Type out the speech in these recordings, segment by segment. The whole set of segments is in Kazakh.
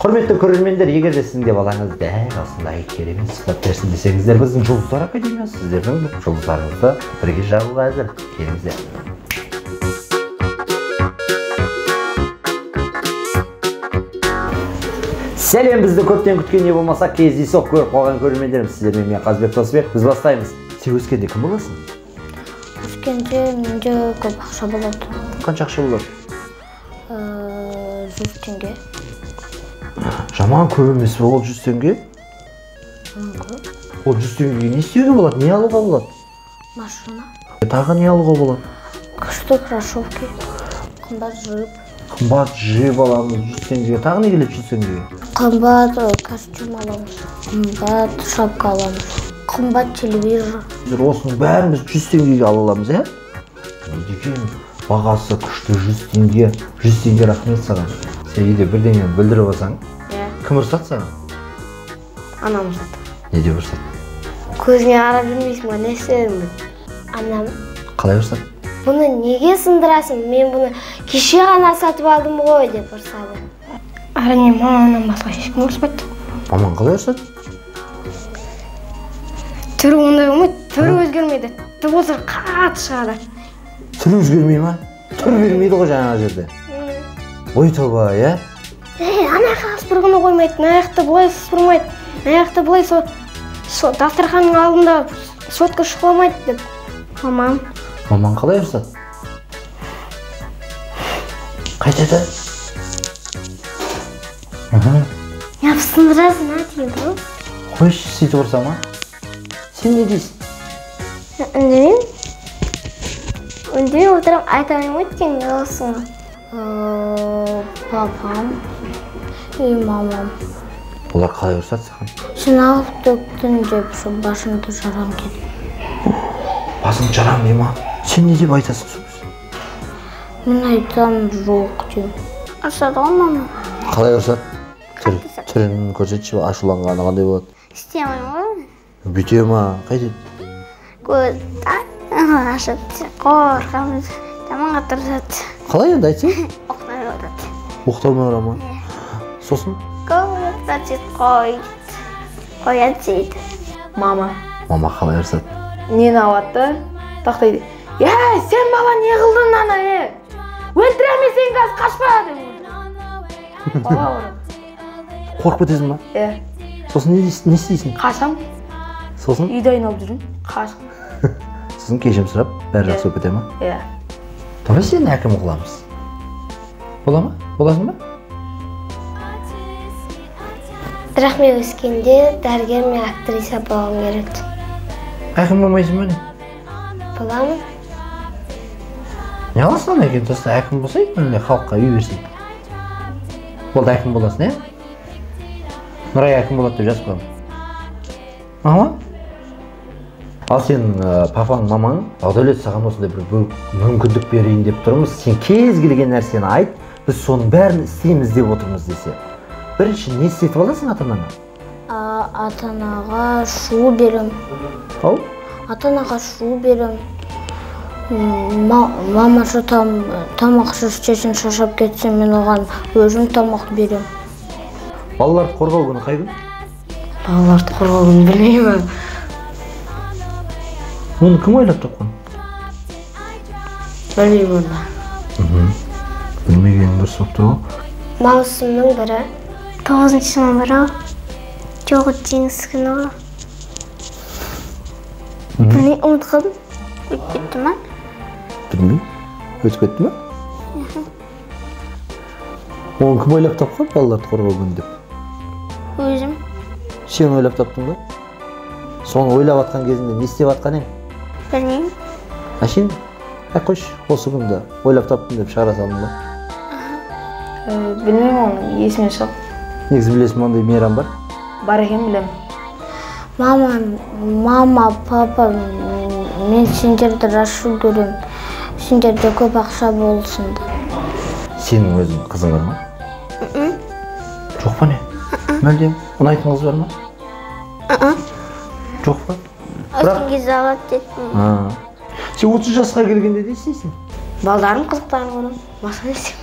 Құрметті көрермендер, егер де сіздің де балаңыз дәл осындай керемет сұхбат берсін десеңіздер, біздің Жұлдыздар академиясы сіздердің жұлдыздарыңызды бірге жағуға әзір. Келіңіздер. Сәлем, бізді көптен күткен не болмаса кездейсоқ көріп қалған көрермендерім, сіздермен мен Қазбек Досбек. Біз бастаймыз. Сен өскенде кім боласың? Өскенде менде көп ақша болады. Қанша ақша болады? 100 теңге. Жаман көп емес пе ол 100 теңге? Көп. Ол 100 теңгеге не істеуге болады? Не алуға болады? Машина. Тағы не алуға болады? Күшті кроссовки, қымбат джип. Қымбат джип аламыз 100 теңгеге. Тағы не келеді 100 теңгеге? Қымбат костюм аламыз, қымбат шапка аламыз, қымбат телевизор. Осының бәрін біз 100 теңгеге ала аламыз, ә? Не деген бағасы күшті 100 теңге. 100 теңге, рахмет саған. Сен үйде бірдеңені бүлдіріп алсаң, кім ұрсады саған? Анам ұрсады. Не деп ұрсады? Көзіңе қарап жүрмейсің ба, не істедің? Анам. Қалай ұрсады? Бұны неге сындырасың? Мен бұны кеше ғана сатып алдым ғой деп ұрсады. Әрине, мамамнан басқа ешкім ұрыспайды. Мамаң қалай ұрсады? Түрі ондай болмайды, түрі өзгермейді. Тіп болса қатты шығады. Түрі өзгермей ма? Түр бермейді ғой жаңағы жерде. Ой тоба, иә? Ана жаққа сыпырғыны қоймайды, мына жақта былай сыпырмайды, мына жақта былай дастарханның алдында сотка шұқыламайды деп. Мамам. Мамаң қалай ұрсады? Қайтеді? Неғып сындырасың, а, дейді ғой. Қойшы, сөйтіп ұрса ма? Сен не дейсің? Үндемеймін. Үндемей отырамын, айта алмаймын, өйткені ұяласың ғой. Папам и мамам. Олар қалай ұрсады саған? Сен алып төктің деп, сол басымды жарам деді. Басыңды жарам дей ма? Сен не деп айтасың сол кезде? Мен айтамын жоқ деймін. Ұрсады ғой мама. Қалай ұрсады? Түрін көрсетші, ашуланғаны қандай болады? Істей алмаймын ғой. Бүйте ма? Қайтеді? Көз ашады, қорқамыз, жаман қатты ұрсады. Қалай енді айтсаң? Оқтаумен ұрады. Оқтаумен ұра ма? Сосын? Көп ұрады, сөйтіп қойды. Қояды сөйтіп. Мама. Мама қалай ұрсады? Нені алады да, тақтайды. Е, сен бала не қылдың ана, е? Өлтіремін сен қазір, қашпа деп өлтіреді. Бала ұрады. Қорқып кетесің ба? Иә. Сосын не істейсің? Қашам. Сосын? Үйде айналып жүрмін, қашып. Сосын кешірім сұрап, бәрі жақсы болып кете ма? Иә. Давай сені әкім қыламыз. Бола ма? Боласың ба? Бірақ мен өскенде дәрігер мен актриса болғым келеді. Әкім болмайсың ба не? Боламын. Не аласың ана екен? Сосын әкім болсай, міне халыққа үй берсей. Болды, әкім боласың, ә? Нұрай әкім болады деп жазып қоямын. Ама? Ал сен папаң, мамаң, Бағдәулет, саған осындай бір мүмкіндік берейін деп тұрмыз. Сен кез келген нәрсені айт, біз соның бәрін істейміз деп отырмыз десе. Бірінші не істетіп аласың ата-анаңа? Ата-анаға шу берем. Ау? Ата-анаға шу берем. Мамасы тамақсыз істесін, шаршап кетсе, мен оған өзім тамақ берем. Балаларды қорғау күні қай күн? Балаларды қорғау күні білмеймін. Оны кім ойлап тапқан? Білмеймін оны. Білмегенің дұрыс болып тұр ғой. Маусымның бірі. 9 мамыр ғой. Жоқ, жеңіс күні ғой. Білмей, ұмытып қалдым. Өтіп кетті ма? Білмеймін. Өтіп кетті ма? Оны кім ойлап тапқан балаларды қорғау күні деп? Өзім. Сен ойлап таптың ба? Соны ойлап атқан кезінде не істеп атқан ең? Білмеймін. Әшейін, қойшы, осы күнді ойлап таптым деп шығара салдың ба? Білмеймін оны, есіме шығып. Негізі білесің ба, ондай мейрам бар? Бар екен, білемін. Мама, папа, мен сендерді рашу көрем. Сендерде көп ақша болсын деп. Сенің өзің қызың бар ма? Жоқ па не? Мүлдем? Ұнайтын қыз бар ма? Жоқ па? Өскен кезде алады дедім. Сен 30 жасқа келгенде не істейсің? Балдарым қызықтарын көремін. Басқа не істеймін?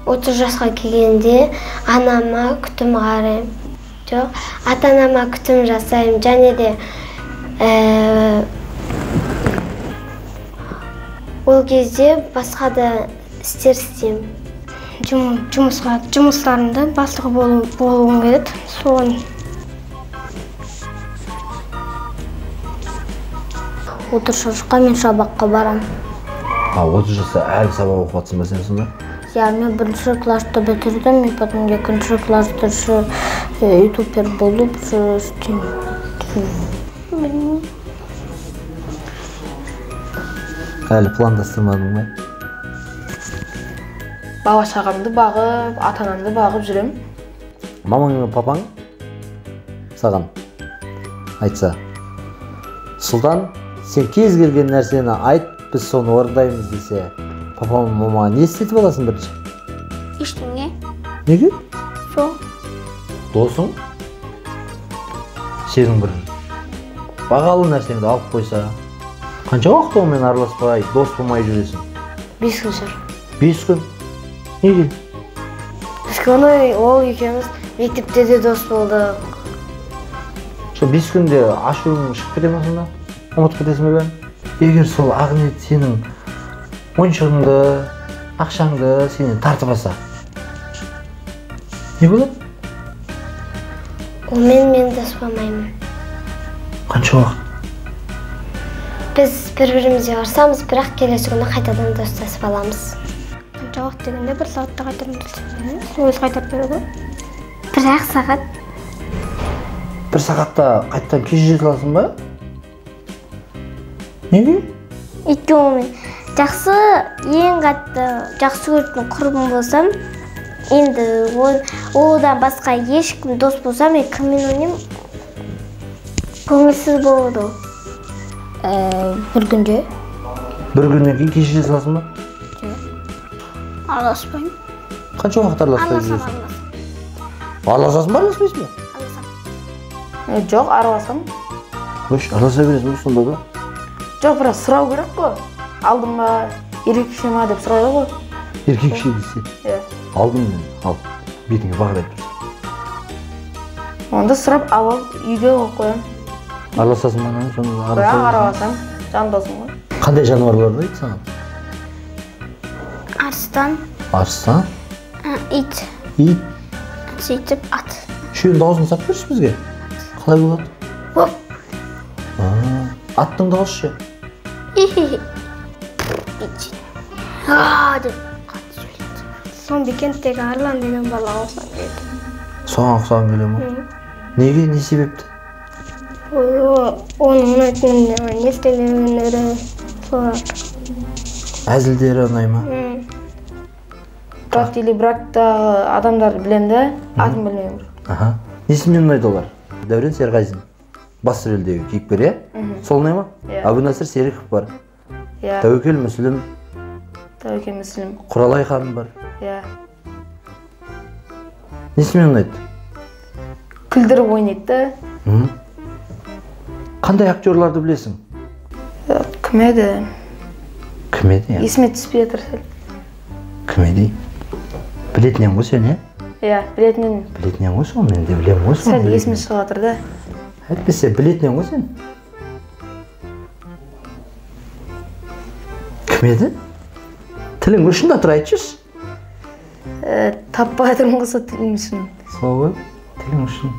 30 жасқа келгенде анама күтім қараймын. Жоқ, ата-анама күтім жасаймын. Және де ол кезде басқа да істер істеймін. Жұмыстарында бастығы болуым келеді. Соны 30 жасқа мен сабаққа барамын. А, 30 жаста әлі сабақ оқып жатсың ба сен сонда? Иә, мен бірінші класты бітірдім, мен потом екінші класты ютубер болып істеймін. Білмеймін. Әлі пландастырмадың ба? Бала шағамды бағып, ата-анамды бағып жүремін. Мамаң мен папаң саған айтса, Сұлтан, сен кез келген нәрсені айт, біз соны орындаймыз десе, папа мен мамаға не істетіп аласың бірінші? Ештеңе. Неге? Сол. Досың сенің бір бағалы нәрсеңді алып қойса, қанша уақыт онымен араласпай, дос болмай жүресің? 5 күн шығар. 5 күн? Неге? Өйткені ол екеуміз мектепте де дос болдық. Сол 5 күнде ашуың шығып кете ме сонда? Ұмытып кетесің бе бәрін? Егер сол Ақниет сенің ойыншығыңды, ақшаңды сенен тартып алса, не болады? Онымен мен дос болмаймын. Қанша уақыт? Біз бір-бірімізге ұрсамыз, бірақ келесі күні қайтадан достасып аламыз. Қанша уақыт дегенде 1 сағатта қайтадан достасып аламыз. Өзі қайтарып береді ғой. 1 сағат. 1 сағатта қайтадан кешіре саласың ба? Неге? Өйткені мен жақсы, ең қатты жақсы көретін құрбым болсам, енді одан басқа ешкім дос болсам, мен кіммен ойнаймын? Көңілсіз болады ол. 1 күнде. 1 күннен кейін кешіре саласың ба? Жоқ. Араласпаймын. Қанша уақыт араласпай жүресің? Араласасың ба, араласпайсың ба? Араласамын. Жоқ, араласамын. Қойшы, араласа бересің бе сонда да? Жоқ, бірақ сұрау керек қой. Алдым ба, еркекше ма деп сұрайды ғой. Еркекше десе? Иә. Алдым мен, ал. Бетіңе бағып айтып тұрсың. Онда сұрап алып, үйге қойып қоямын. Араласасың ба ананы сонда? Бірақ араласам, жан досым ғой. Қандай жануарлар ұнайды саған? Арыстан. Арыстан? Ит. Ит. Сөйтіп ат. Үшеуінің дауысын сап берші бізге. Қалай болады? Оп. Аттың дауысы ше? А деп қатты сөйлейді. Зомбикенттегі Арлан деген балаға ұқсап келеді. Соған ұқсағың келе ме? Неге, не себепті? Оның ұнайтын не істегендері солар. Әзілдері ұнай ма? Брат или браттағы адамдарды білем де, атын білмеймін. Аха. Несімен ұнайды олар? Дәурен Серғазин. Бас рөлдегі кейіпкер, иә? Сол ұнай ма? Иә. Әбунасыр Серіков бар. Иә. Тәуекел Мүсілім. Тәуекел Мүсілім. Құралай ханым бар. Иә. Несімен ұнайды? Күлдіріп ойнайды да. Қандай актерларды білесің? Кім еді? Кім еді? Есіме түспей жатыр сәл. Кім еді? Білетін ең ғой сен, иә? Иә, білетін едім. Білетін ең ғой соны, мен де білемін ғой соны. Сәл есіме шығып жатыр да. Әйтпесе білетін ең ғой сен. Кім еді? Тілің ұшында тұр, айтшы. Таппай жатырмын ғой сол тілім ұшын. Сол ғой, тілің ұшын.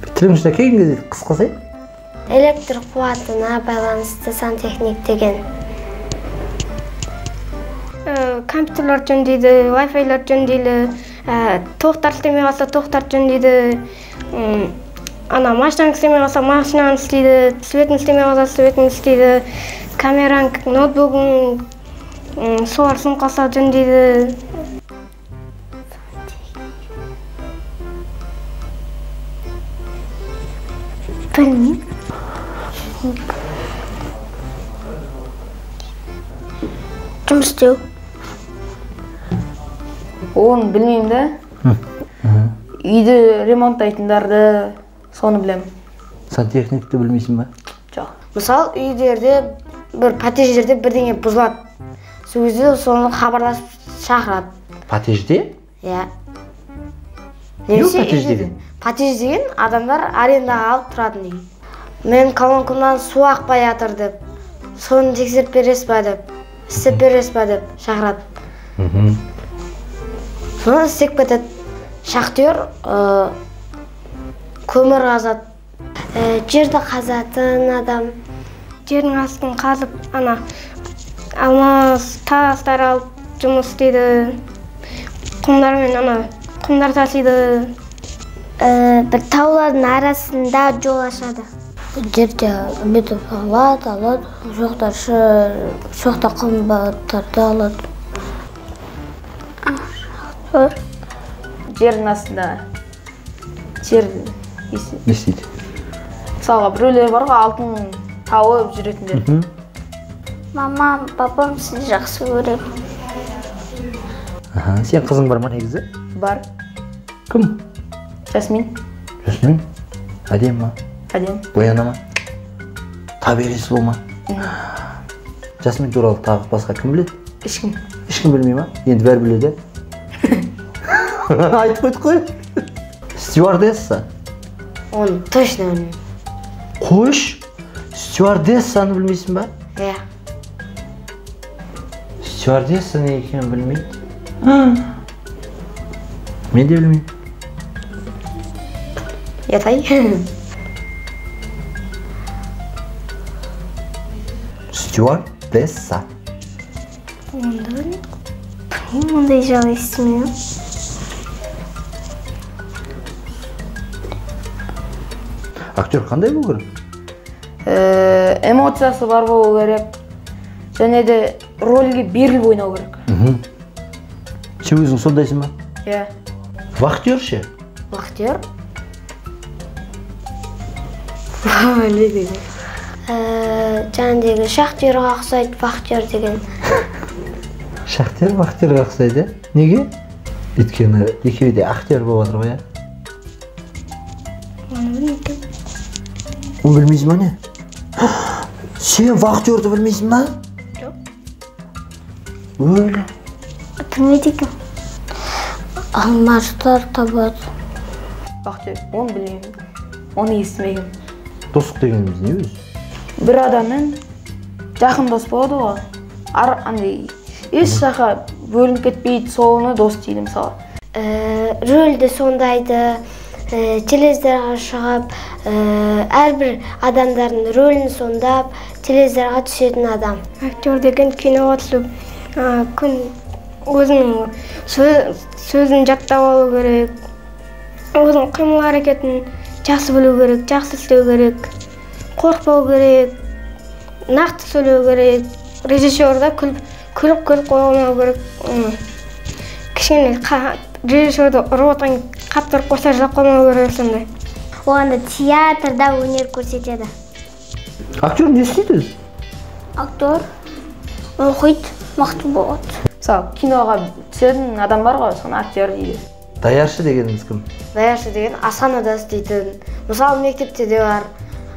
Тілің ұшына келген кезде қысқасы айт. Электр қуатына байланысты сантехник деген. Компьютерлер жөндейді, Wi-Fi-лер жөндейді, тоқтар істемей қалса тоқтар жөндейді, ана машинаны істемей қалса машинаны істейді, светін істемей қалса светін істейді, камераң, ноутбугың, солар сынып қалса жөндейді. Білмеймін. Жұмыс істеу. Оны білмеймін да. Үйді ремонттайтындарды соны білемін. Сантехникті білмейсің ба? Жоқ. Мысалы, үйлерде бір пәтер жерде бірдеңе бұзылады. Сол кезде соны хабарласып шақырады. Потежде? Иә. Не ол потеж деген? Потеж деген адамдар арендаға алып тұратын үй. Мен колонкамнан су ақпай жатыр деп, соны тексеріп бересіз ба деп, істеп бересіз ба деп шақырады. Соны істеп кетеді. Шахтер көмір қазады. Жерді қазатын адам. Жердің астын қазып, ана алмас, тастар алып жұмыс істейді. Құмдармен ана құмдар тасиды. Бір таулардың арасында жол ашады. Жерде бүйтіп алады, жоқта қымбаттарды алады. Жердің астында жер не істейді? Мысалға, біреулер бар ғой, алтын тауып жүретіндер. Мамам, папам сізді жақсы көремін. Сен қызың бар ма негізі? Бар. Кім? Жасмин. Жасмин? Әдемі ма? Әдемі. Бояна ма? Табиғи сұлу ма? Жасмин туралы тағы басқа кім біледі? Ешкім. Ешкім білмей ма? Енді бәрі біледі. Айтып қойдық қой. Стюардесса. Оны точно білмеймін. Қойш, стюардессаны білмейсің ба? Иә. Стюардесса не екенін білмейді. Мен де білмеймін. Ятай. Стюардесса. Оны да білмеймін. Ондай жал естімеймін. Актер қандай болу керек? Эмоциясы бар болу керек. Және де рөлге беріліп ойнау керек. Сен өзің сондайсың ба? Иә. Вахтер ше? Вахтер? Жаңағыдегі шахтерға ұқсайды, вахтер деген. Шахтер вахтерға ұқсайды? Неге? Өйткені екеуі де актер болып жатыр ғой, иә? Оны білмеймін. Оны білмейсің ба не? Сен вахтерді білмейсің ба? Жоқ. Өлі. Білмейді екенмін. Алмастар табады. Вахтер, оны білмеймін. Оны естімегенмін. Достық дегеніміз не өзі? Бір адаммен жақын дос болады ғой. Андай еш жаққа бөлініп кетпейді, соны дос дейді мысалы. Рөлді сондайды, телевизорға шығып, әрбір адамдардың рөлін сондап, телевизорға түсетін адам. Актер деген киноға түсіп, күн өзінің сөзін жаттап алу керек, өзінің қимыл әрекетін жақсы білу керек, жақсы істеу керек, қорықпау керек, нақты сөйлеу керек, режиссерді күліп қоймау керек. Кішкене режиссерді ұрып отырған қатты ұрып қойса жылап қоймау керек сондай. Оған да театрда өнер көрсетеді. Актер не істейді өзі? Актер оқиды, мықты болады. Мысалы, киноға түсетін адам бар ғой, соны актер дейді. Даяршы дегеніміз кім? Даяршы деген асханада істейтін. Мысалы, мектепте де бар.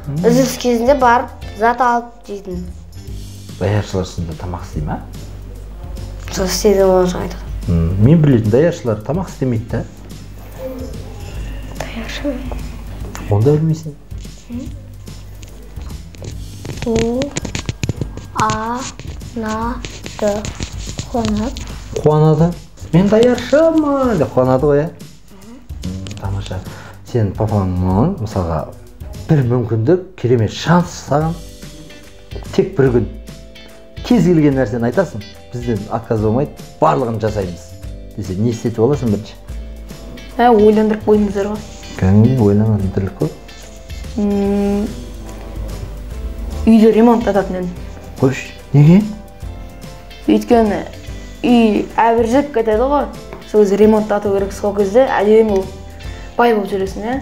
Үзіліс кезінде барып зат алып жейтін. Даяршылар сонда тамақ істей ма? Сол істейді, оны жаңа айтып. Мен білетін даяршылар тамақ істемейді да. Даяршы. Оны да білмейсің. У, А, На, Д. Қуанады. Қуанады. Мен даяршымын деп қуанады ғой, иә? Тамаша. Сен папаңның мысалға бір мүмкіндік, керемет шанс саған. Тек бір күн. Кез келген нәрсені айтасың, бізден отказ болмайды, барлығын жасаймыз десе, не істетіп аласың бірінші? Ойландырып қойдыңыздар ғой. Кәдімгідей ойланатын тірлік қой. Үйді ремонттататын едім. Қойшы, неге? Өйткені үй әбіржіп кетеді ғой. Сол кезде ремонттату керек, сол кезде әдемі болып, бай болып жүресің, ә?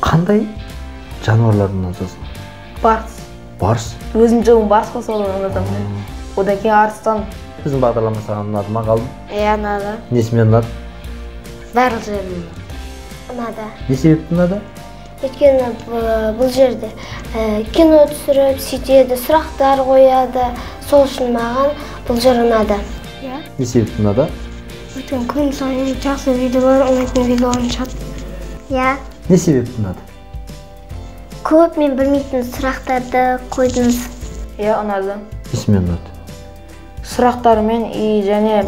Қандай жануарлардан ұнатасың? Барс. Барс? Өзім жылым барс қой, содан ұнатамын. Одан кейін арыстан. Біздің бағдарлама саған ұнады ма, Ғалым? Иә, ұнады. Несімен ұнады? Барлық жерінен ұнады. Не себепті ұнады? Өйткені бұл жерде кино түсіріп, сөйтеді, сұрақтар қояды. Сол үшін маған бұл жер ұнады. Не себепті ұнады? Өйткені күн сайын жақсы видеолар, ұнайтын видеоларым шығады. Иә. Не себепті ұнады? Көп мен білмейтін сұрақтарды қойдыңыз. Иә, ұнады. Несімен ұнады? Сұрақтарымен и және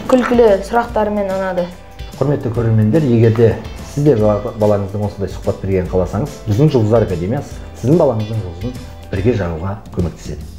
күлкілі сұрақтарымен ұнады. Құрметті көрермендер, егер де сіз де балаңыздың осындай сұхбат бергенін қаласаңыз, біздің Жұлдыздар академиясы сіздің балаңыздың жұлдызын бірге жағуға көмектеседі.